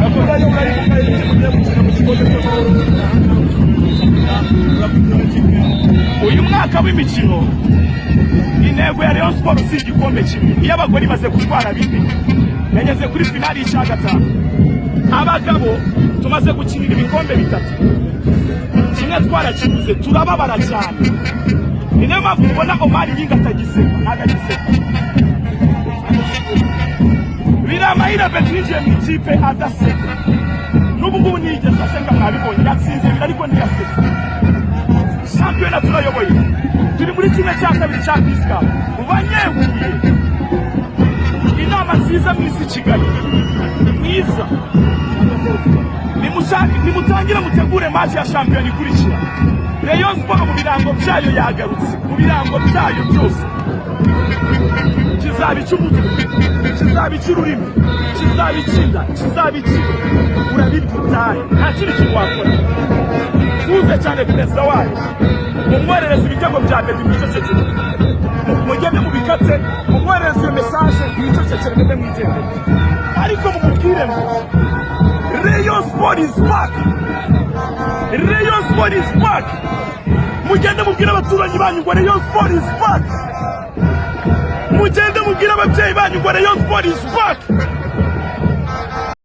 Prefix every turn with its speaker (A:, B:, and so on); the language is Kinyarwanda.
A: Urakoze. Urayivuga iki mugiye gukina mu gikombe cy'amahoro? Uravuga.
B: Uyu mwaka w'imikino, intego ya Rayon Sport si igikombe kimwe. Iyo abagore imaze gutwara bine, yageze kuri finali y'icya gatanu. Abagabo tumaze gukinira ibikombe bitatu, kimwe twarakibuze, turababara cyane. Ni nayo mpamvu mubona Omar Gning atagiseka, ntabwo agiseka. Biramahire Abeddy yinjiye mu ikipe adaseka, n'ubu ngubu ntiyigeze aseka. Mwabibonye, yatsinze bibiri ariko ntiyasetse. Shampiyona turayoboye, turi muri kimwe cya kabiri cya Peace Cup. Banyehuye, inama nziza mwiza i Kigali mwiza. Nimutangire mutegure match ya shampiyona ikurikira. Rayon Sport mu birango byayo yagarutse, mu birango byayo byose. Kizaba icy'umutwe, kizaba icy'ururimi, kizaba icy'inda, kizaba icy'ino. Urabirya utahe, nta kindi kintu wakora. Tuze cyane perezida wayo, mumwoherereze ibitego bya Meddy, mwicecekere. Mugende mubikate, mumwoherereze iyo message, mwicecekere, mwebwe mwigendere. Ariko mumubwire ngo Rayon Sport is back, Rayon Sport is back. Mugende mubwire abaturanyi banyu ngo Rayon Sport is back. Mugende mubwire ababyeyi banyu ngo Rayon Sport is back.